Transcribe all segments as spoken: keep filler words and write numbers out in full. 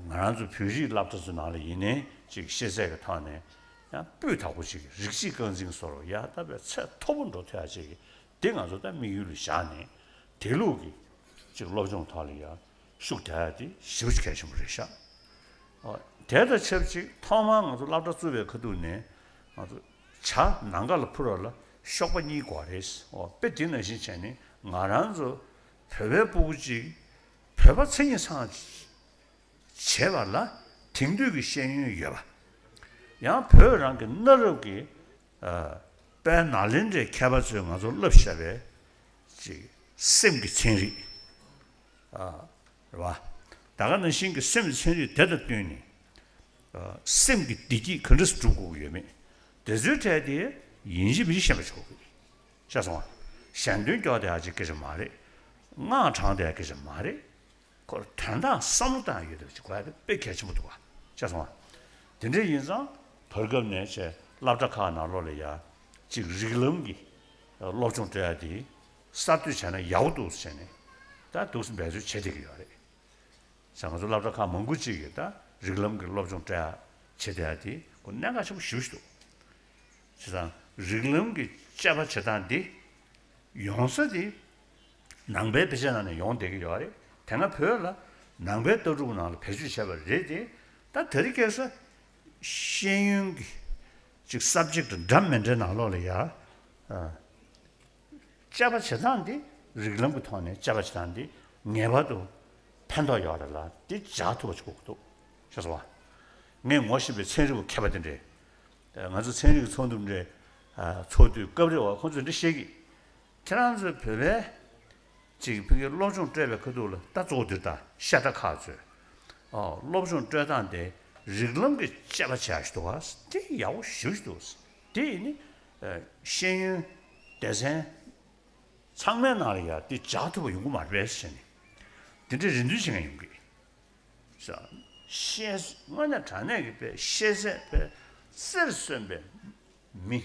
ང་རང་ཚོ་བོད་རིགས་སློབ་གྲྭ་ཚོའི་ནང་ལ་ཡིན་ནའི་ཅིག་ཤེས་ཚད་ཀྱི་ཐོག་ནས་ཡང་སྤུས་དག་པོ་ཅིག་རིགས་གཅིག་རྐང་འཛིན་བཟོ་འདྲ་ཡ་ད་བའི་ཚད་མཐོ་པོ་འགྲོ་ཐུབ་ཡ་ཅིག་འདི་ང་ཚོ་ད་དམིགས་ཡུལ་ལ་བཞག་ནས་དེ་ལུགས་ཀྱི་ཅིག་སློབ་སྦྱོང་ཐོག་ལ་ཡང་ཤུགས་རྒྱག་ཡ་དེ་ཞེ་པོ་ཅིག་གལ་ཆེན་པོ་རེད་ཤག། ཨོ། དེ་དང་ཆབས་ཅིག་ཐོག་མར་ང་ཚོ་སློབ་གྲྭ་བཙུགས་པའི་ཁ་ཐུག་ནས་ང་ཚོ་ཇ་ནམ་མཁའ་ལ་འཕུར་བ་ལ་གཤོག་པ་གཉིས་དགོས་རེད། ཨོ། དཔེ་དེ་ནང་བཞིན་བྱས་ནས་ང་རང་ཚོ་བོད་པའི་སྤུ་གུ་གཅིག་བོད་པ་མཚན་ཉིད་ཚང་བྱེད་པ་ལ་དེང་དུས་ཀྱི་ཤེས་ཡོན་ཡོད་པ། ཡང་བོད་རང་གི་གནའ་རབས་ཀྱི་ཨ་དཔལ་ནཱ་ལེནྡྲའི་མཁས་པ་ཚོས་ང་ཚོར་བསླབས་བཞག་པའི་ཅིག་སེམས་ཀྱི་ཚན་རིག་ཨ་རེད་བ། ད་ག་ནང་བཞིན་གྱི་སེམས་ཀྱི་ཚན་རིག་དེ་དང་བསྟུན་ནས་ཨ་སེམས་ཀྱི་བདེ་སྐྱིད་ག་འདྲ་སེ་སྒྲུབ་དགོས་ཀྱི་ཡོད་མེད་དེ་ཚོའི་གྲས་དེ་ཡིན་གཅིག་མིན་གཅིག་ཤེས་པ་བྱེད་དགོས་ཀྱི་རེད། ཤེས་སོང་ང་། ཞལ་འདོན་སྐྱོར་བསྡད་ཡག་ཅིག་སྐད་ཆ་མ་རེད། སྔགས་བགྲང་བསྡད་ཡག་སྐད་ཆ་མ་རེད། ཁོར་དོན་དག་བསམ་བློ་བཏང་ཡོད་དེ་ཅིག་གོ་ཡ་དེ་དཔེ་གལ་ཆེན་པོ་འདུག་བ། ཤེས་སོང་ང་། དེ་འདྲ་ཡིན་ཙང་བར་སྐབས་ནས་བྱས་སློབ་གྲྭ་ཁག་ནང་ལོགས་ལ་ཡ་ཅིག་རིགས་ལམ་གྱི་སློབ་སྦྱོང་སྤྲད་ཡ་དེ་གསར་གཏོད་བྱས་ན་ཡག་པོ་འདུག་ཟེར་ནས་ད་འདུག་སེ་འབད་རྩོལ་བྱེད་བསྡད་ཀྱི་ཡོད་རེད། ཟེར་ང་ཚོ་སློབ་གྲྭ་ཁག་མང་པོ་ཅིག་གིས་ད་རིགས་ལམ་གྱི་སློབ་སྦྱོང་སྤྲད་ཡ་བྱེད་བསྡད་ཡ་དེ་ཁོ་གནད་འགག་ཆེན་པོ་ཞེ་པོ་ཞིག་འདུག། བྱས་ཙང་རིགས་ལམ་གྱི་དཔྱད་པ་བྱེད་སྟངས་འདི་ཡོང་ས་དེ་ནང་པའི་དཔེ་ཆ་ནང་ནས་ཡོང་བསྡད་ཀྱི་ཡོད་རེད། དེ་སྔ་བོད་ལ་ནང་པའི་ལྟ་གྲུབ་ནང་ལ་བེད་སྤྱོད་བྱས་པ་རེད་དེ། ད་དེ་རིང་ཁ་སང་ཤེས་ཡོན་གྱི་ཅིག་སབ་ཇེག་འདྲ་མི་འདྲ་ནང་ལོགས་ལ་ཡ་ཨ་དཔྱད་པ་བྱེད་སྟངས་འདི་རིགས་ལམ་གྱི་ཐོག་ནས་དཔྱད་པ་བྱེད་སྟངས་འདི་ངེས་པར་དུ་ཕན་ཐོགས་ཡོད་རེད་ལ་འདི་འཇགས་ཐུབ་པ་ཞིག་དགོས་ཀྱི་འདུག། ཤེས་སོང་ང་། ངས་ངོ་ཤེས་པའི་ཚན་རིག་པ་མཁས་པ་དེ་འདྲས། ང་ཚོ་ཚན་རིག་གི་ཚོགས་འདུ་འདྲ་ཚོགས་དུས་སྐབས་རེ་བ་ཁོང་ཚོས་འདི་བཤད་ཀྱི། ཁྱེད་རང་ཚོས་བོད་པའི་ཅིག་ཕ་གིའི་སློབ་སྦྱོང་སྤྲད་པའི་ཁ་ཐུག་ལ་ད་གཙོ་བོ་འདིར་ད་ཤ་ཁྲག་ཁག་ཚོས་ཨོ་སློབ་སྦྱོང་སྤྲོད་སྟངས་དེ་རིགས་ལམ་གྱི་དཔྱད་པ་བྱས་ཞིག་འདུག་ག། དེ་ཡག་པོ་ཞེ་པོ་ཞིག་འདུག། དེ་ཡིན་ནི་ཤེས་ཡོན་སྡེ་ཚན་ཚང་མའི་ནང་ལ་ཡ་དེ་འཇགས་ཐུབ་པ་ཡོང་གི་མ་རེད་པས་ཟེར་ནས་དེ་འདྲའི་རེ་འདུན་བྱེད་མཁན་ཡོང་གི། ཤེས་དངོས་གནས་དྲང་གནས་ཀྱི་དཔེ་ཤེས་ཚད་དཔེ་རྩེར་སོན་པའི་མི་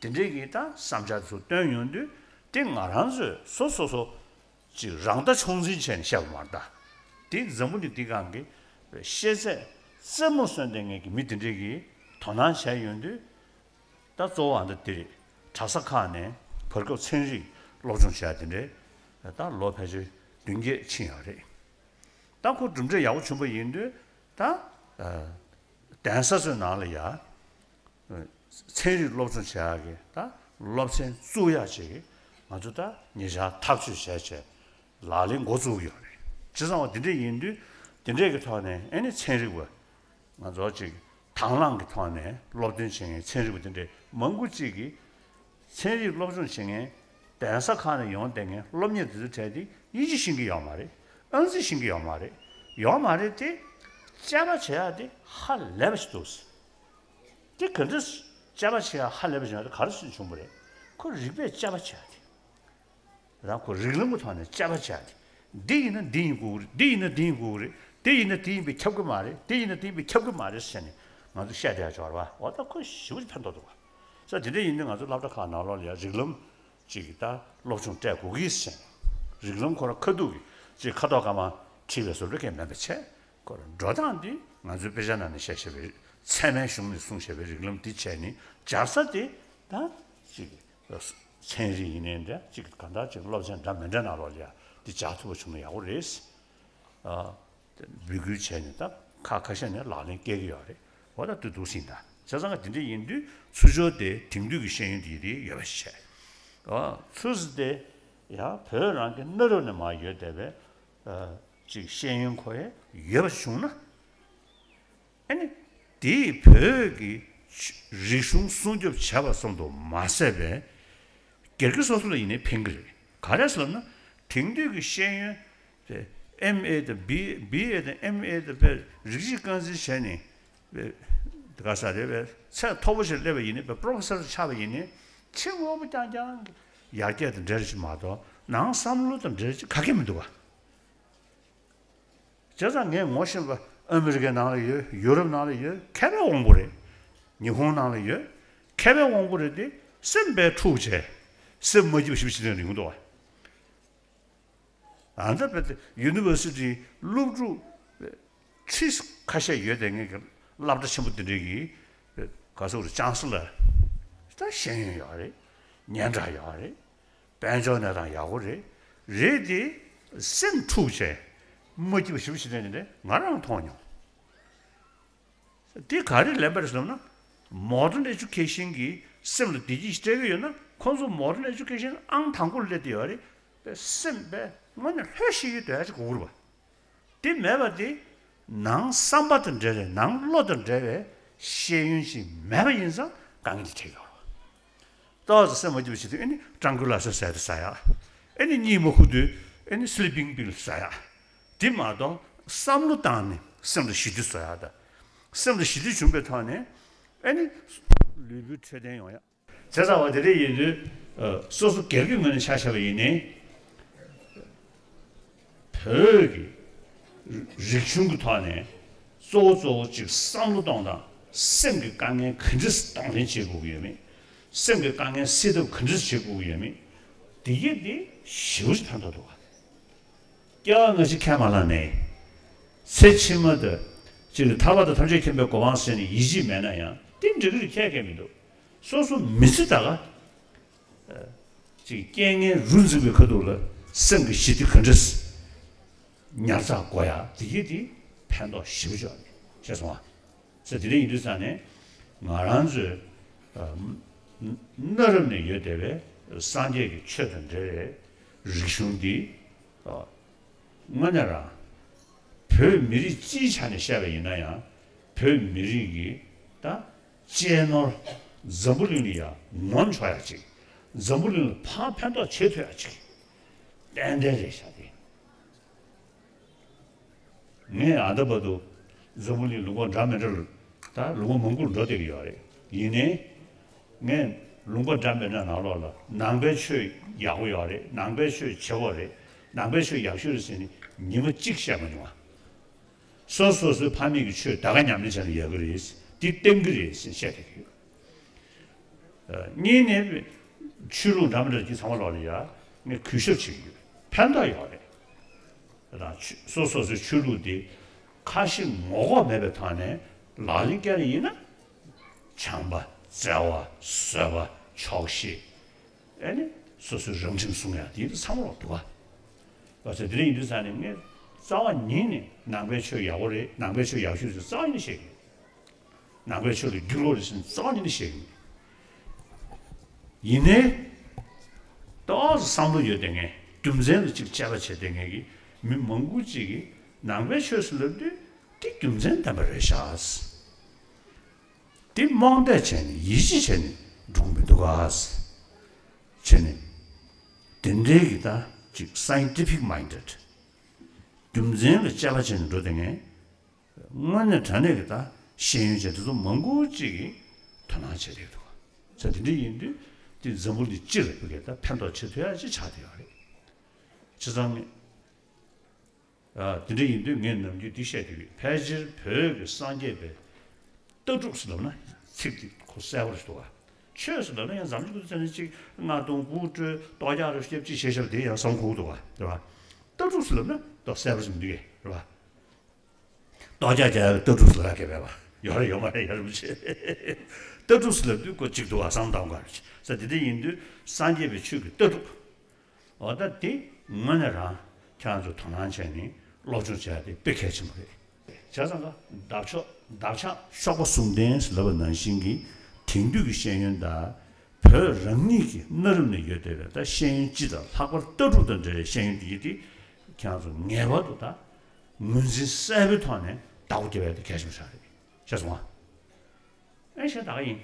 དེ་འདྲས་ཀྱིས་ད་བསམ་འཆར་ཚོ་བཏོན་ཡོང་དུས་དེ་ང་རང་ཚོས་སོ་སོ་སོ་ཅིག་རང་ལྟ་ཆུང་འཛིན་བྱས་ནས་བཤད་པ་མ་རེད་ད། དེ་འཛམ་བུ་གླིང་འདི་སྒང་གི་ཤེས་ཚད་རྩེ་མོར་སོན་བསྡད་མཁན་གྱི་མི་དེ་འདྲས་ཀྱིས་དོ་སྣང་བྱས་ཡོང་དུས། ད་གཙོ་བོ་ཨ་འདི་དེ་རེད། གྲྭ་ས་ཁག་ནས་བར་སྐབས་ཚན་རིག་སློབ་སྦྱོང་བྱས་དེ་འདྲའི་ད་ལོ་ཕལ་ཆེར་བདུན་བརྒྱད་ཕྱིན་ཡོད་རེད། ད་ཁོ་གྲུབ་འབྲས་ཡག་པོ་བྱུང་པ་ཡིན་དུས་ད་གདན་ས་ཚོའི་ནང་ལ་ཡ་ཚན་རིག་སློབ་སྦྱོང་བྱེད་ཡག་གི་ད་སློབ་ཚན་བཙུགས་ཡག་ཅིག་ང་ཚོ་ད་ཉེ་ཆར་ཐག་གཅོད་བྱས་བྱས། ལག་ལེན་འགོ་བཙུགས་ཡོད་རེད། བྱས་ཙང་བ་འདི་འདྲ་ཡིན་དུས་འདི་འདྲས་ཀྱི་ཐོག་ནས་ཨེ་ནི་ཚན་རིག་པ་ང་ཚོ་ཅིག་དང་བླངས་ཀྱི་ཐོག་ནས་སློབ་སྟོན་བྱེད་མཁན་ཚན་རིག་པ་འདི་འདྲས་མང་པོ་ཅིག་གིས་ཚན་རིག་སློབ་སྦྱོང་བྱེད་མཁན་གདན་ས་ཁག་ནས་ཡོང་བསྡད་མཁན་སློབ་གཉེར་འདི་ཚོའི་གྲས་འདི་དབྱིན་ཇི་ཤེས་ཀྱི་ཡོད་མ་རེད། ཨང་རྩིས་ཤེས་ཀྱི་ཡོད་མ་རེད། ཡོད་མ་རེད་དེ་དཔྱད་པ་བྱེད་ཡག་དེ་ཧ་ལས་པ་ཞིག་འདུག། དེ་ག་འདྲ་དཔྱད་པ་བྱེད་ཡག་ཧ་ལས་པ་ཞིག་ཡོད་དེ་ག་རེ་བྱུང་བ་རེད། ཁོ་རིག་པས་དཔྱད་པ་བྱེད་ཡག་དེ། རང་ཁོ་རིགས་ལམ་གྱི་ཐོག་ནས་དཔྱད་པ་བྱས་ཏེ། འདི་ཡིན་ན་འདི་ཡིན་དགོས་ཀྱི་རེད། འདི་ཡིན་ན་འདི་ཡིན་དགོས་ཀྱི་རེད། དེ་ཡིན་ན་དེ་ཡིན་པས་ཁྱབ་ཀྱི་མ་རེད། དེ་ཡིན་ན་དེ་ཡིན་པས་ཁྱབ་ཀྱི་མ་རེད་ཟེར་ནས་ང་ཚོ་བཤད་བསྡད་ཡག་ཅིག་ཡོད་རེད་པ། འོ་ད་ཁོ་ཞེ་པོ་ཅིག་ཕན་ཐོགས་འདུག་པ། ས་དེ་འདྲ་ཡིན་དུས་ང་ཚོ་སློབ་གྲྭ་ཁག་ནང་ལོགས་ལ་ཡང་རིགས་ལམ་ཅིག་གི་ད་སློབ་སྦྱོང་སྤྲད་དགོས་ཀྱི་ཟེར་ནས། རིགས་ལམ་ཁོ་རང་ཁ་ཐུག་གི་ཅིག་ཁ་དོག་དཀར་དམར་བྲིས་པའི་བཟོ་འདྲ་གང་ཡང་མིན་པ་བྱས། ཁོ་རང་འགྲོ་སྟངས་འདི་ང་ཚོའི་དཔེ་ཆ་ནང་ནས་བཤད་བཤད་པའི་ཚད་མའི་གཞུང་ནས་གསུངས་བཤད་པའི་རིགས་ལམ་འདི་བྱས་ནས་སྦྱར་ས་དེ་ད་ཅིག་ཚན་རིག་ཡིན་ནའི་འདྲ་ཅིག་གང་ལྟར་ཅིག་སློབ་ཚན་འདྲ་མི་འདྲ་ནང་ལོགས་ལ་ཡ་འདི་སྦྱར་ཐུབ་པ་བྱུང་ན་ཡག་པོ་རེད། ཨ། འབོད་སྐུལ་བྱས་ནས་ད་ཁག་ཁ་ཤས་ནས་ལག་ལེན་བཀལ་གྱི་ཡོད་རེད། འོ་ད་འདུག་འདུག་ཟིན་ད། བྱས་ཙང་ང་དེ་འདྲ་ཡིན་དུས་ཚུར་ཕྱོགས་དེ་དེང་དུས་ཀྱི་ཤེས་ཡོན་དེ་ཡིན་དེ་ཡོད་པ་ཞིག་བྱས། ཨ། ཚུར་ཟིན་དེ་ཡང་བོད་རང་གི་གནའ་རབས་ནས་མར་ཡོད་བསྡད་པའི་ཨ། ཅིག་ཤེས་ཡོན་ཁོ་ཡ་ཡོད་པ་བྱུང་ན། ཨ་ནི། དེས་བོད་ཀྱི་རིག་གཞུང་སྲུང་སྐྱོབ་བྱས་པ་ཙམ་དུ་མ་ཟད་པའི་སྒེར་གྱི་སོ་སོ་ལ་ཡིན་ནའི་ཕན་གྱི་རེད། ག་རེ་ཟེར་ན། དེང་དུས་ཀྱི་ཤེས་ཡོན་དེ་ཨེམ་ཨེ་དང་བི་བི་ཨེ་དང་ཨེམ་ཨེ་དང་དཔེ་རིགས་གཅིག་རྐང་འཛིན་བྱས་ནས་དཔེ་དེ་ག་ས་རེད་པས་ཚད་མཐོ་པོ་ཞིག་སླེབས་པ་ཡིན་ནའི་དཔེ་པྲོ་ཕེ་སར་ཆགས་པ་ཡིན་ནའི་ཕྱི་དངོས་པོ་རྐྱང་རྐྱང་ཡར་རྒྱས་དང་འབྲེལ་ཞིག་མ་གཏོགས་ནང་བསམ་བློ་དང་འབྲེལ་ཅིག་ག་གེ་མི་འདུག་བ། བྱས་ཙང་ངས་ངོ་ཤེས་པ་ཨ་མི་རི་ཀའི་ནང་ལ་ཡོད། ཡུ་རོབ་ནང་ལ་ཡོད། མཁས་པའི་དབང་པོ་རེད། ཉི་ཧོང་ནང་ལ་ཡོད། མཁས་པའི་དབང་པོ་རེད་དེ་སེམས་པའི་འཁྲུག་བྱས། སེམས་མ་སྐྱིད་པ་ཞིག་བྱེད་ནས་ཡོང་འདུག་བ། ཨ་ནི་ད་དཔེ་ཡུ་ནི་ཝར་སི་ཊི་སློབ་ཕྲུག་ཁྲི་ ཁ་ཤས་ཡོད་དེ་ངས་ཀྱི་སློབ་གྲྭ་ཆེན་པོ་འདི་འདྲའི་གི་ག་ཚོད་རེད། ཅང་སི་ལར་ད་ཤེས་ཡོན་ཡོད་རེད། སྙན་གྲགས་ཡོད་རེད། དཔལ་འབྱོར་གནས་སྟངས་ཡག་པོ་རེད། རེད་དེ་སེམས་འཁྲུག་བྱས་མ་སྐྱིད་པ་ཞེ་པོ་ཞིག་ལས་ནས་ང་རང་མཐོང་མྱོང་། དེ་ག་རེ་ལན་པར་ཟེར་ན། Modern Education གིས་སེམས་ལ་བདེ་སྐྱིད་ཞིག་སྤྲད་ཀྱི་ཡོད་ན། ཁོང་ཚོ་Modern Education ཨང་དང་པོར་སླེབས་བསྡད་ཡོད་རེད། པའི་སེམས་པའི་དངོས་གནས་ལྷོད་ཤིག་གི་སྡོད་ཡ་ཅིག་དགོས་ཀྱི་རེད་པ། དེ་མེད་པ་དེ། ནང་བསམ་པ་དང་འབྲེལ་བའི། ནང་བློ་དང་འབྲེལ་བའི་ཤེས་ཡོན་ཞིག་མེད་པ་ཡིན་ཙང་དཀའ་ངལ་དེ་འཕྲད་ཡོད་རེད་པ། ཏོག་ཙམ་སེམས་མ་སྐྱིད་པ་བྱེད་དུས་ཨེ་ནི་སྤྲང་ཀི་ལ་སོགས་ཟས་དེ་ཟ་ཡ། ཨེ་ནི་གཉིད་མ་ཁུག་དུས་ཨེ་ནི་sleeping pill ཟ་ཡ། དེ་མ་གཏོགས་བསམ་བློ་བཏང་ནས་སེམས་ལ་ཞི་བདེ་བཟོ་ཡག་དང་། སེམས་ལ་ཞི་བདེ་བྱུང་པའི་ཐོག་ནས་ཨ་ནི་ལུས་པོའི་འཕྲོད་བསྟེན་ཡོང་ཡག། བྱས་ཙང་བ་དེ་འདྲ་ཡིན་དུས། ཨ། སོ་སོ་སྒེར་གྱི་ངོས་ནས་ཆ་བཞག་པ་ཡིན་ནའི། བོད་ཀྱི་རིག་གཞུང་གི་ཐོག་ནས་གཙོ་བོ་གཙོ་བོ་གཅིག་བསམ་བློ་གཏོང་སྟངས། སེམས་ཀྱི་དཀའ་ངལ་ག་འདྲས་གདོང་ལེན་བྱེད་དགོས་ཀྱི་ཡོད་མེད། སེམས་ཀྱི་དཀའ་ངལ་སེལ་ཐབས་ག་འདྲས་བྱེད་དགོས་ཀྱི་ཡོད་མེད། འདི་གས་འདི་ཞེ་པོ་ཅིག་ཕན་ཐོགས་འདུག་ག། སྐྱེ་བ་སྔ་ཕྱི་ཁས་མ་བླངས་ནས། ཚེ་ཕྱི་མ་དང་། ཅིག་ཐར་པ་དང་ཐམས་ཅད་མཁྱེན་པའི་གོ་འཕང་ཟེར་ནས་ཡིད་ཆེས་མེད་ན་ཡང་དེ་འགྲིག་གི་རེད། ཁྱད་ཁྱད་མི་འདུག། སོ་སོ་མི་ཚེ་ད་ག་ཅིག་རྐྱེན་ངན་རུ་འཛིན་པའི་ཁ་ཐུག་ལ་སེམས་ཀྱི་ཞི་བདེ་ག་འདྲས་ཉར་ཚགས་དགོས་ཡག་དེ་གས་དེ་ཕན་ཐོགས་ཞེ་པོ་ཅིག་ཡོད་རེད། ཤེས་སོང་ང་། ཟེར། དེ་འདྲ་ཡིན་དུས་ཙང་ནས་ང་རང་ཚོའི། ཨ། གནའ་རབས་ནས་ཡོད་བསྡད་པའི་སངས་རྒྱས་ཀྱི་ཆོས་དང་འབྲེལ་བའི་རིག་གཞུང་འདི། ཨ། དངོས་གནས་རང་བོད་མི་རིགས་སྤྱིའི་ཆ་ནས་བཤད་པ་ཡིན་ན་ཡང་། བོད་མི་རིགས་ཀྱི་ད་གཅེས་ནོར། འཛམ་བུ་གླིང་ལ་ཡང་ངོམ་ཆོག་ཡག་ཅིག། འཛམ་བུ་གླིང་ལ་ཕར་ཕན་ཐོགས་བྱེད་ཐུབ་ཡག་ཅིག་ཏན་ཏན་རེད་ཤག་དེ། ངས་ཨ་ད་བར་དུ་འཛམ་བུ་གླིང་ལུང་པ་འདྲ་མི་འདྲ་ལ། ད་ལུང་པ་མང་པོར་འགྲོ་བསྡད་ཀྱི་ཡོད་རེད། ཡིན་ནའི་ངས་ལུང་པ་འདྲ་མི་འདྲ་ནང་ལོགས་ལ་ནང་པའི་ཆོས་ཡག་པོ་ཡོད་རེད། ནང་པའི་ཆོས་བྱེད་དགོས་རེད། ནང་པའི་ཆོས་ཡག་ཤོས་རེད་ཟེར་ནས་ཉི་མ་གཅིག་བཤད་མ་མྱོང་བ། སོ་སོ་སོའི་ཕ་མེས་ཀྱི་ཆོས་ད་ག་ཉམས་ལེན་བྱས་ན་ཡག་གི་རེད། འདི་བསྟན་གི་རེད་ཟེར་བཤད་བསྡད་ཀྱི་ཡོད། ཨ། གཉིས་ནས་ཆོས་ལུགས་འདྲ་མི་འདྲ་གྱི་ཚང་མ་ལོག་ལ་ཡ་ངས་གུས་ཞབས་བྱེད་ཀྱི་ཡོད། ཕན་ཐོགས་ཡོད་རེད། ད་ཆོས། སོ་སོ་སོའི་ཆོས་ལུགས་དེ་ཁ་ཞེ་ངོ་ལྐོག་མེད་པའི་ཐོག་ནས་ལག་ལེན་བཀལ་ཡིན་ན། བྱམས་པ། བརྩེ་བ། བཟོད་པ། ཆོག་ཤེས། ཨ་ནི་སོ་སོའི་རང་ཁྲིམས་སྲུང་ཡག་དེ་ཚང་མ་ལོག་འདུག་ག། བ་ཚོ་དེ་འདྲ་ཡིན་དུས་ཙང་ནས་ངས་རྩ་བ་ཉིད་ནས་ནང་པའི་ཆོས་ཡག་པོ་རེད། ནང་པའི་ཆོས་ཡག་ཤོས་རེད་ཟེར་རྩ་བ་ཉིད་ནས་བཤད་ཀྱི་ཡོད། ནང་པའི་ཆོས་ལ་འགྱུར་བ་རེད་ཟེར་ནས་རྩ་བ་ཉིད་ནས་བཤད་ཀྱི་མེད། ཡིན་ནའི་ཏོག་ཙམ་བསམ་བློ་ཡོད་བསྡད་མཁན། རྒྱུ་མཚན་ལ་ཅིག་དཔྱད་པ་བྱེད་བསྡད་མཁན་གྱི་མི་མང་པོ་ཅིག་གིས་ནང་པའི་ཆོས་སུ་ལབ་དུས་དེ་རྒྱུ་མཚན་ལྡན་པ་རེད་ཤག། དེ་རྨོངས་དད་བྱས་ནས་ཡིད་ཆེས་བྱས་ནས་འགྲོ་གི་མི་འདུག་ག། བྱས་ནས་དེ་འདྲའི་གི་ད་ཅིག་scientific minded། རྒྱུ་མཚན་ལ་དཔྱད་པ་བྱས་ནས་འགྲོ་བསྡད་མཁན། དངོས་གནས་དྲང་གནས་ཀྱི་ད་ཤེས་ཡོན་ཅན་དེ་ཚོ་མང་པོ་ཅིག་གིས་དོ་སྣང་བྱེད་བསྡད་འདུག་ག། ས་དེ་འདྲ་ཡིན་དུས་དེ་འཛམ་བུ་གླིང་སྤྱི་ལ་ཕ་གིར་ད་ཕན་ཐོགས་བྱེད་ཐུབ་ཡག་ཅིག་ཆགས་བསྡད་ཡོད་རེད། བྱས་ཙང་ནི། ཨ། དེ་འདྲ་ཡིན་དུས་ངས་ནམ་རྒྱུན་འདི་བཤད་བསྡད་ཡོད། ཕལ་ཆེར་བོད་ཀྱི་སངས་རྒྱས་པའི་ལྟ་གྲུབ་ཟེར་ལབ་ན་ཚིག་དེ་ཁོ་གསལ་པོ་རེད་འདུག་ག། ཆོས་ཟེར་ལབ་ན་ཡང་འཛམ་གླིང་ཁུལ་དུ་བྱས་ན་ཅིག་ལྔ་སྟོང་དགུ་སྤྲོས་ཏོག་ཅག་རེ་སྐྱབས་ཅིག་བྱས་བཞག་པ་དེ་ཡང་བསམ་ཁུག་འདུག་ག། རེད་པ། ལྟ་གྲུབ་ཟེར་ལབ་ན་ཏོག་གསལ་པོ་ཞིག་མི་འདུག་གས། རེད་པ། ལྟོ་ཆས་བྱས་ལྟ་གྲུབ་ཟེར་ཡག་གི་མེད་པ། ཡོད་རེད་ཡོད་མ་རེད་ཡ་རིན་པོ་ཆེ། ལྟ་གྲུབ་ཟེར་ལབ་དུས་ཁོ་གཅིག་འདུག་ག། བསམ་སྟངས་འགའ་རེ་བྱས་ཙང་དེ་འདྲ་ཡིན་དུས་སངས་རྒྱས་པའི་ཆོས་ཀྱི་ལྟ་གྲུབ། འོ་ད་དེ་དངོས་གནས་རང་ཁྱེད་རང་ཚོ་དོ་སྣང་བྱས་ནས་སློབ་སྦྱོང་བྱས་ཏེ་དཔེ་གལ་ཆེན་པོ་རེད། བྱས་ཙང་ཀ་འདབ་ཆགས་འདབ་ཆགས་གཤོག་པ་ཟུང་ལྡན་ཟེར་ལབ་པ་ནང་བཞིན་གྱི་དེང་དུས་ཀྱི་ཤེས་ཡོན་དང་། བོད་རང་ཉིད་ཀྱི་གནའ་རབས་ནས་ཡོད་བསྡད་པའི་ད་ཤེས་ཡོན་སྤྱི་དང་ལྷག་པར་ལྟ་གྲུབ་དང་འབྲེལ་བའི་ཤེས་ཡོན་འདི་ཡིན་ཏེ། ཁྱེད་རང་ཚོ་ངེས་པར་དུ་ད་ངོས་འཛིན་གསལ་པོའི་ཐོག་ནས་བདག་པོ་རྒྱབ་ཡ་དེ་གལ་ཆེན་པོ་ཆགས་རེད། ཤེས་སོང་ང་། ཨེ་ཤེས་ད་ག་ཡིན།